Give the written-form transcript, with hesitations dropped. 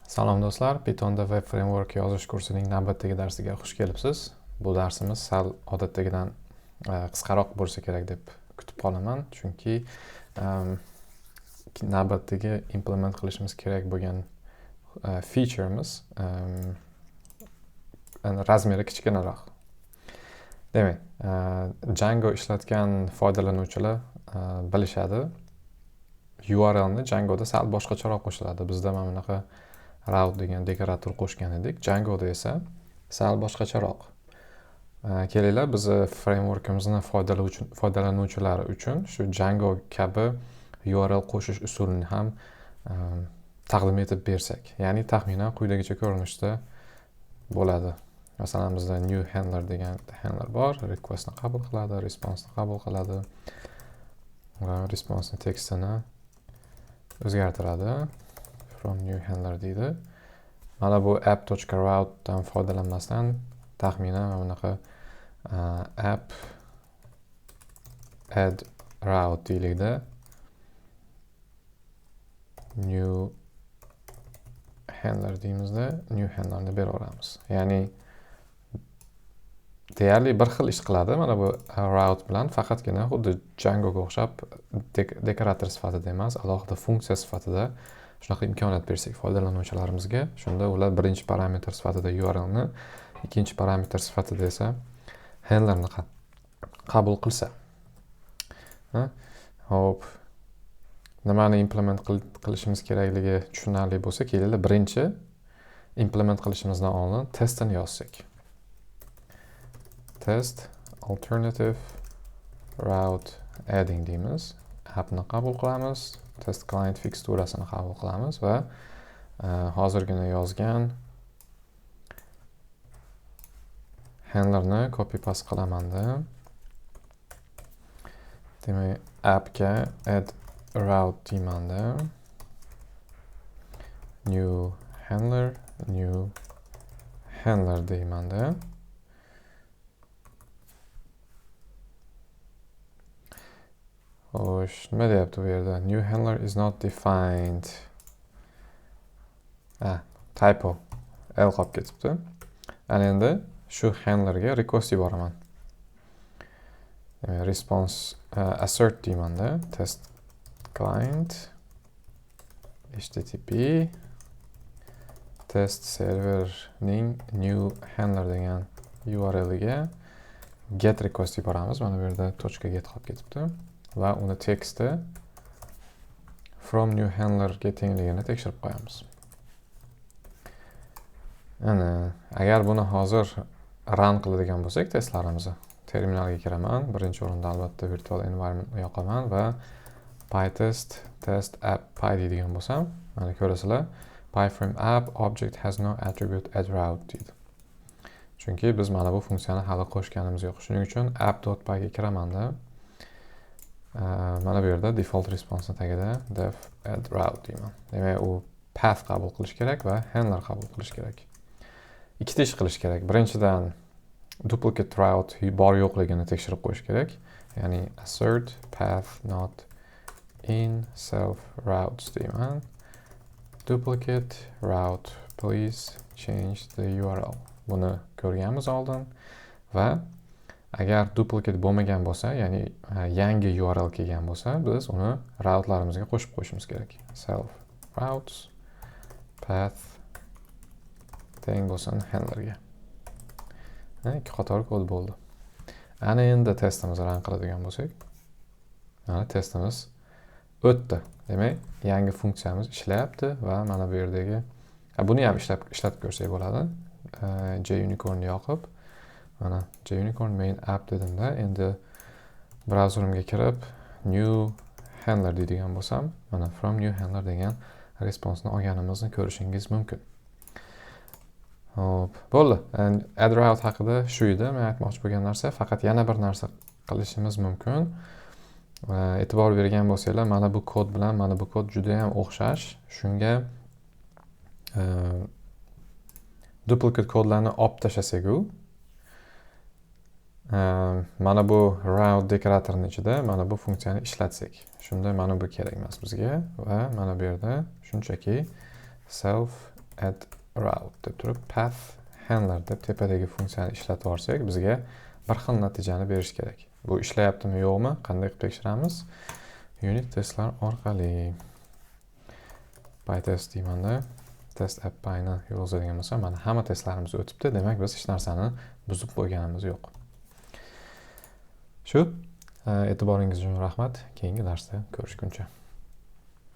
Salom do'stlar, Pythonda web framework yozish kursining navbatdagi darsiga xush kelibsiz. Bu darsimiz sal odatdagidan qisqaroq bo'lsa kerak deb kutib qolaman, chunki navbatdagi implement qilishimiz kerak bo'lgan feature'imiz размер i kichkinaroq. Demak, Django ishlatgan foydalanuvchilar bilishadi. URLni Djangoda sal boshqacharoq qo'shiladi. Bizda mana bunaqa route degan dekorator qo'shgan edik. Djangoda esa sal boshqacharoq. Kelinglar, biz frameworkimizni foydalanuvchilari uchun shu Django kabi URL qo'shish usulini ham taqdim etib bersak. Ya'ni taxminan quyidagicha ko'rinishda bo'ladi. Masalan, bizda new handler degan handler bor, requestni qabul qiladi, responseni qabul qiladi va responseni tekstini o'zgartiradi. From new handler deydi. Mana bu app.route dan foydalanmasdan taxminan mana bunaqa app add route deylikda new handler deymizda new handlerni beraveramiz. Ya'ni deyarli bir xil ish qiladi mana bu route bilan, faqatgina xuddi Djangoga o'xshab dekorator sifatida emas, alohida funksiya sifatida shunaqa imkoniyat bersak foydalanuvchilarimizga, shunda ular birinchi parametr sifatida URLni, ikkinchi parametr sifatida esa handlerni qabul qilsa. Xo'p, nimani implement qilishimiz kerakligi tushunarli bo'lsa, kelinglar birinchi implement qilishimizdan oldin testini yozsak. Test alternative route adding deymiz. Appni qabul qilamiz, test client fixturasini qabul qilamiz va hozirgina yozgan handlerni copy paste qilamanda. Demak, appga add route deymanda. New handler, new handler deymanda. Xo'sh, nima deyapti bu yerda? New handler is not defined. Typo. L qolib ketibdi. Ana endi shu handlerga request yuboraman. Demak, response assert deymanda, test client HTTP test serverning new handler degan URL ga get request yuboramiz. Mana bu yerda точка get qolib ketibdi. Va uni teksti from new handler ga tengligini tekshirib qo'yamiz. Ana, agar buni hozir run qiladigan bo'lsak testlarimizni, terminalga kiraman. Birinchi o'rinda albatta virtual environmentni yoqaman va pytest test app py deydigan bo'lsam, mana ko'rasizlar, pyframe app object has no attribute add route deydi. Chunki biz mana bu funksiyani hali qo'shganimiz yo'q. Shuning uchun app.py ga kiramanda. Mana bu yerda default response tagida def add route deyman. Demak, u path qabul qilish kerak va handler qabul qilish kerak. Ikkita ish qilish kerak. Birinchidan duplicate route bor yo'qligini tekshirib qo'yish kerak. Ya'ni assert path not in self routes deyman. Duplicate route, please change the URL. Buni ko'rganmiz oldin va agar duplicate bo'lmagan bo'lsa, ya'ni yangi URL kelgan bo'lsa, biz uni route'larimizga qo'shib qo'yishimiz kerak. Self routes path teng bo'lsin handlerga. Ikki qator kod bo'ldi. Ana endi testimizni run qiladigan bo'lsak, mana testimiz o'tdi. Demak, yangi funksiyamiz ishlayapti va mana bu yerdagi, buni ham ishlatib ko'rsak bo'ladi. JUnicornni yoqib, mana JUnicorn main app dedimda, endi brauzerimga kirib new handler deydigan bo'lsam, mana from new handler degan responseni olganimizni ko'rishingiz mumkin. Xo'p, bo'ldi. Add route haqida shu edi men aytmoqchi bo'lgan narsa. Faqat yana bir narsa qilishimiz mumkin. E'tibor bergan bo'lsanglar, mana bu kod bilan mana bu kod juda ham o'xshash. Shunga duplicate kodlarni olib tashlasak-u, mana bu route dekoratorining ichida mana bu funksiyani ishlatsak, shunda mana bu kerak emas bizga va mana bu yerda shunchaki self Add route deb turib, path handler deb tepadagi funksiyani ishlatib yuborsak, bizga bir xil natijani berishi kerak. Bu ishlayaptimi, yo'qmi, qanday qilib tekshiramiz? Unit testlar orqali. Pytest deymanda, test app pyni yurg'izadigan bo'lsam, mana, hamma testlarimiz o'tibdi. Demak, biz hech narsani buzib qo'yganimiz yo'q. Shu, e'tiboringiz uchun rahmat. Keyingi darsda ko'rishguncha.